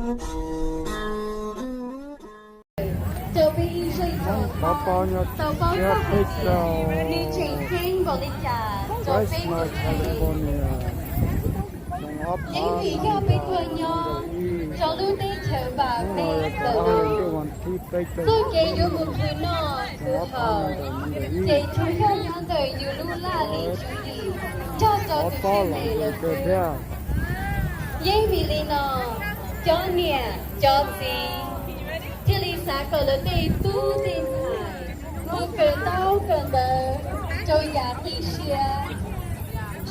Rau peb ib zeej tau paub txog hais tias nws tseem ceeb npaum li cas rau peb tus kheej. Yeej vim yog peb tuaj nyob rau lub teb chaws vam meej ntawm no, txoj kev yuav mus qhwv noj qhwv haus ces tsuas yog nyob ntawm yus lub laj lim tswv yim nrog rau tus txiv neej lawm xwb. Yeej vim li no, cov niam cov txiv thiaj li xav kom lawv tej tub tej ntxhais mus kawm ntaub kawm ntawv rau yav qib siab,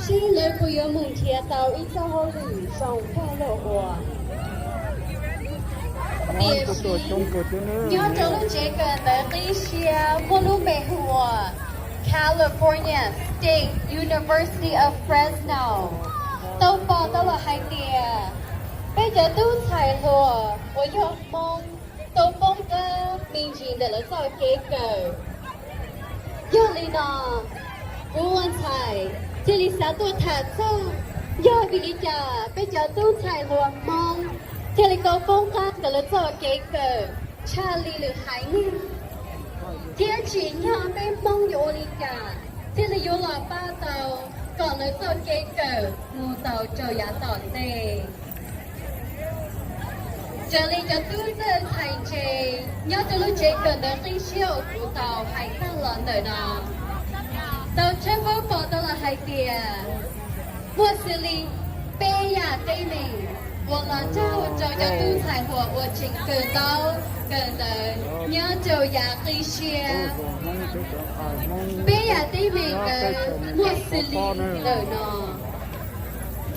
seb lawv puas yuav mus nrhiav tau ib txoj hauj lwm zoo kawg los ua. Tiam sis nyob rau lub tsev kawm ntawv qib siab muaj lub npe hu ua California State University of Fresno tau pom tau los hais tias peb cov tub ntxhais hluas uas yog Hmoob tau poob qab me ntsis ntawm lawv txoj kev kawm. Yog li no, kuv ua ntxhais thiaj li xav tuaj tham txog yog vim li cas peb cov tub ntxhais hluas Hmoob thiaj li tau poob qab ntawm lawv txoj kev kawm tshaj li lwm haiv neeg, thiab tsim nyog peb Hmoob yuav ua li cas thiaj li yuav los pab tau kom lawv txoj kev kawm mus tau rau yav tom ntej. Raws li cov tub txawj ntxhais ntse nyob rau lub tsev kawm ntawv qib siab uas kuv tau hais tag los ntawm no, tau tshawb fawb pom tau los hais tias muaj xws li peb yam teeb meem uas los nrog rau cov tub ntxhais hluas uas tseem kawm ntaub kawm ntawv nyob rau yav qib siab. Peb yam teeb meem ntawd muaj xws li ntawm no.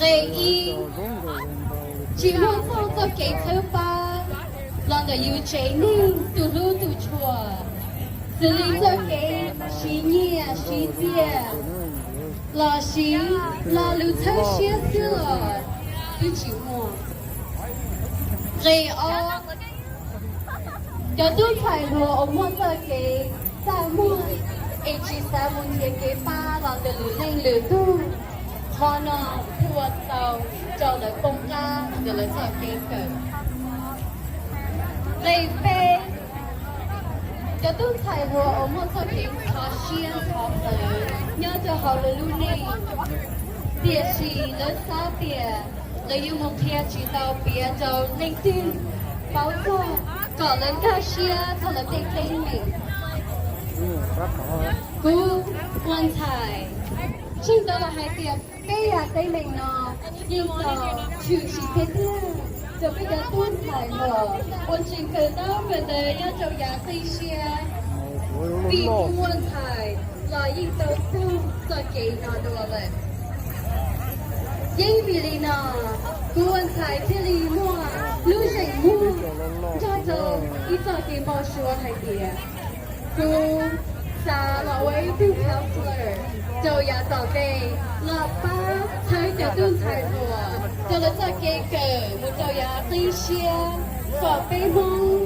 Nqe ib, tsis muaj txoj txoj kev txhawb pab los ntawm yus tsev neeg tus hlub tus tshua, xws li txoj kev siv nyiaj siv txiaj los sis lo lus txhawb siab xwb los twb tsis muaj. Nqe ob, cov tub ntxhais hluas uas muaj txoj kev txaj muag es tsis xav mus nrhiav kev pab los ntawm lwm leej lwm tug, qhov no thiaj ua tau rau lawv poob qab ntawm lawv txoj kev kawm. Nqe peb, cov tub ntxhais hluas uas muaj txoj kev ntxhov siab ntxhov plawv nyob rau hauv lawv lub neej, tiam sis lawv xav tias lawv yuav mus qhia tsis tau piav rau leej twg paub txog kom lawv nkag siab txog lawv tej teeb meem. Kuv ua ntxhais, tseeb tau los hais tias peb yam teeb meem no yeej tau tshwm sim tiag tiag rau peb cov tub ntxhais hluas uas tseem kawm ntaub kawm ntawv nyob rau yav qib siab. Vim kuv ua ntxhais los yeej tau tug txoj kev no dua lawm. Yeej vim li no, kuv ua ntxhais thiaj li muaj lub zeem muag nrog rau ib txoj kev npau suav hais tias kuv xav los ua ib tug counselor rau yav tom ntej, los pab txhawb cov tub ntxhais hluas rau lawv txoj kev kawm mus rau yav qib siab, kom peb Hmoob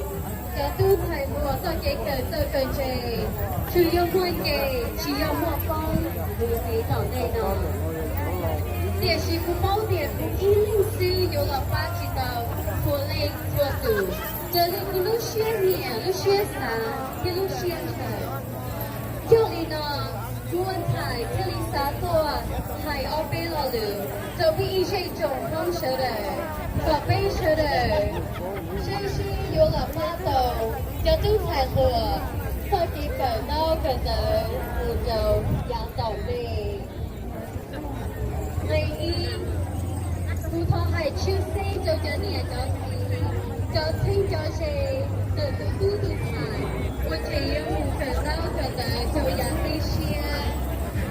cov tub ntxhais hluas txoj kev kawm txawj kawm ntse, tsuas yog muaj nce tsis yog muaj poob mus txiv tom ntej no. Tiam sis kuv paub tias kuv ib leeg xwb yuav los pab tsis tau txhua leej txhua tus, raws li kuv lub siab nyiam, lub siab xav thiab lub siab ntshaw. Yog li no, kuv ua ntxhais thiaj li xav tuaj hais ob peb lo lus rau peb ib zeej tsoom Hmoob sawv daws, kom peb sawv daws saib seb yuav los pab tau cov tub ntxhais hluas txoj kev kawm ntaub kawm ntawv mus rau yav tom ntej. Nqe ib, kuv thov hais tshwj xeeb rau cov niam cov txiv, cov txheeb cov ze, ntawm tus tub tus ntxhais uas tseem yuav mus kawm ntaub kawm ntawv rau yav qib siab.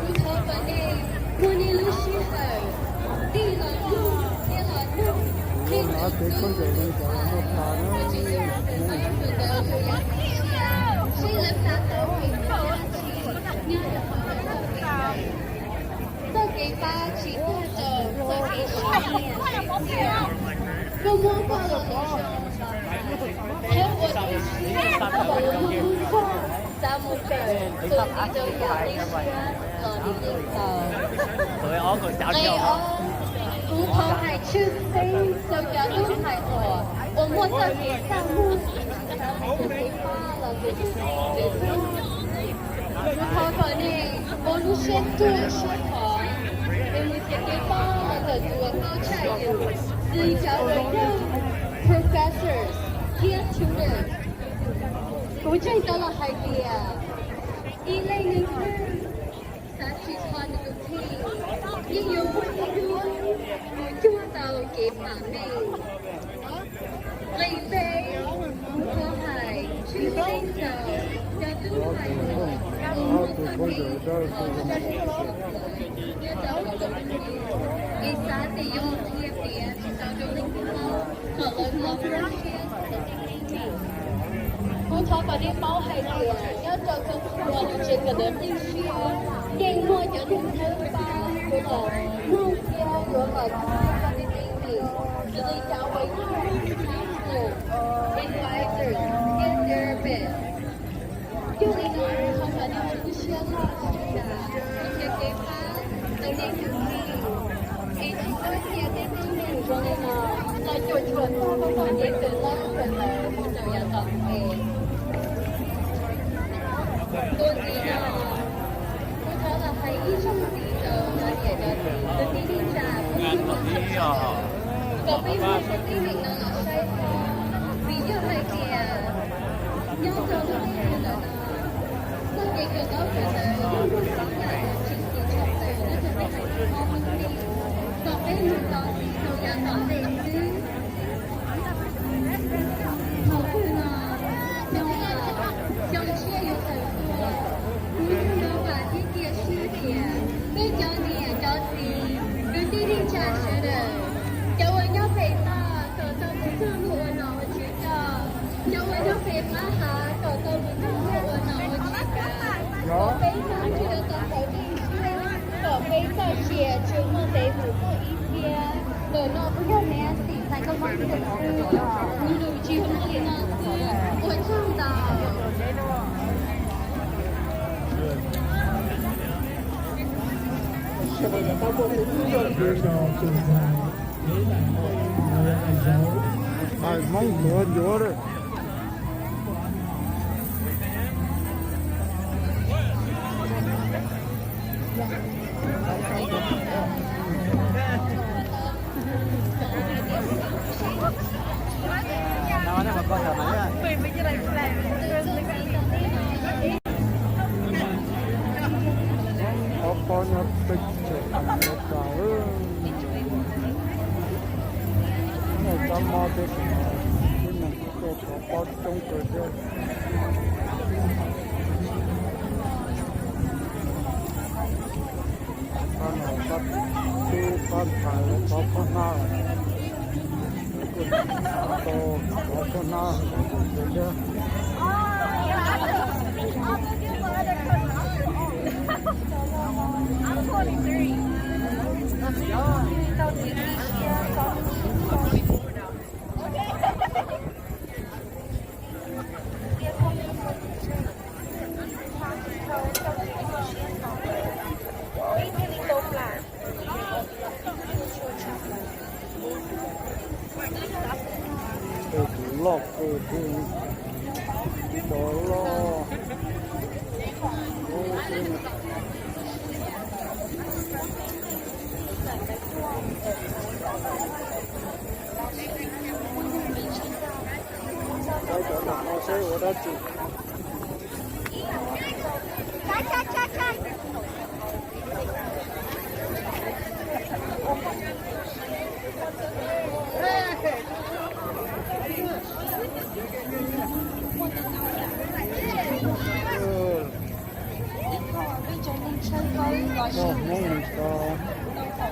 Kuv thov kom nej muaj nej lub sij hawm tig los mloog thiab los nug nej tus tub tus ntxhais uas tseem yuav mus kawm ntaub kawm ntawv rau yav qib siab, seb lawv xav tau kev pab dab tsi nyob rau hauv lawv txoj kev kawm. Txoj kev pab tsis tag rau txoj kev siv nyiaj siv txiaj, koj muab koj los ua zoo los hais, thiab ua tib siab kom lawv muaj lub zog xav mus kawm txuas ntxiv rau yav qib siab los nws yeej tau. Nqe ob, kuv thov hais tshwj xeeb rau cov tub ntxhais hluas Txoj kev txaj muag, kev pab los kev hlub, kuv thov kom nej ua lub siab ruaj siab khov, es mus txiav kev pab los ntawm tus uas paub tshaj yus, txij cov uas yog professors thiab tutors. Kuv ntseeg tau los hais tias ib leej neeg twg xav tsim kho nws tus kheej, yeej yuav muaj ib hnub mus cuag tau kev vam meej. Nqe peb, kuv thov hais tshwj xeeb rau cov tub hais lus uas muaj txoj kev txom nyem, yog cov uas txom nyem es xav tias yuav qhia piav tsis tau rau leej twg paub kom lawv tau koob siab. Kuv thov kom nej paub hais tias nyob rau txhua txhua lub tsev kawm ntawv qib siab yeej muaj cov neeg thawb pab yuav los mloog thiab yuav los txhawb koj tej teeb meem, xws li cov uas yog counselor, advisor thiab therapist. Yog li no thov kom nej ua lub siab loj tsis tas mus txiav kev pab rau nej tus kheej, es tsis txhob cia tej teeb meem zoo li no los cuam tshuam txog koj poj niam kawm ntawv mus rau yav tom ntej. Dua ntxiv no, kuv thov los hais ib zaug ntxiv rau cov niam cov txiv kwv tij neej tsa, kom peb muab tej teeb meem no los saib txog, vim yog hais tias nyob rau lub ntiaj teb ntawm no, txoj kev kawm ntaub kawm ntawv yeej muaj txhua yam tshwm sim tshaj plaws nyob rau peb haiv neeg Hmoob lub neej, kom peb mus tau ntxiv rau yav tom ntej xwb. Thaum kawg no, xyoo no, xyoo tshiab yuav tawm tuaj, kuv yeej npaj vam thiab cia siab tias peb cov niam cov txiv kwv tij neej tsa sawv daws, cov uas nyob pem toj kom tau tus txoj hlub uas nom ua tswv coj, cov uas nyob pem qab hav kom tau tus txoj hlub uas nom ua tswv kav. Kom peb txoj hlub yuav tau txaus ntshai, kom peb txoj sia tsuas muaj ntev mus txog ib txhiab. Ntawm no kuv yog Nancy, txhais koj mob ib ntawm xwb, kuv lus tsis muaj li no xwb, ua tsaug ntau. Hais Hmoob tuav ncuav lawm. Qhov pob nyob peb tsev qhov nyob tas, muaj tsob mob thiab, tib neeg tuaj thov pob coob kawg thiab. Pob no pob tub pob ntxhais, pob pob hnab, kuj thov pob hnab thiab. Tej tus loj kawg thiab, cov loj. Cov no seb ua dab tsi. Muaj Hmoob Meskas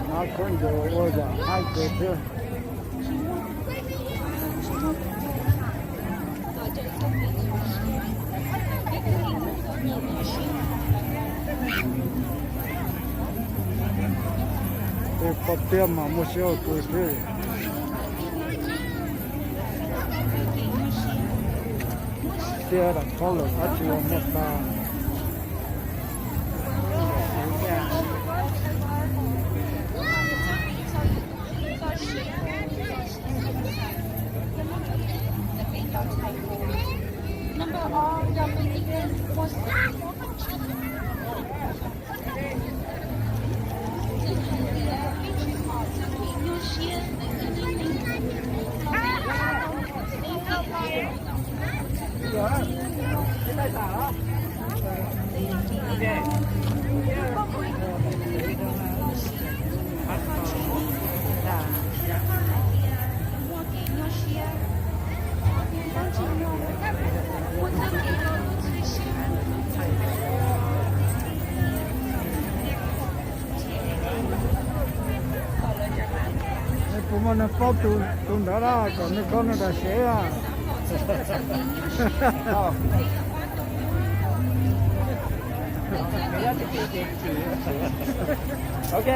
nab khaub ncaws ua yam haib kawg thiab. Tej pob tiab mas muaj siab ua kawg thiab. Tiab dam txhob lawm tab tsis ua muaj tas. Puas muaj neeg paub tus ntawd na, kom nws kho nws tam sev. Ok.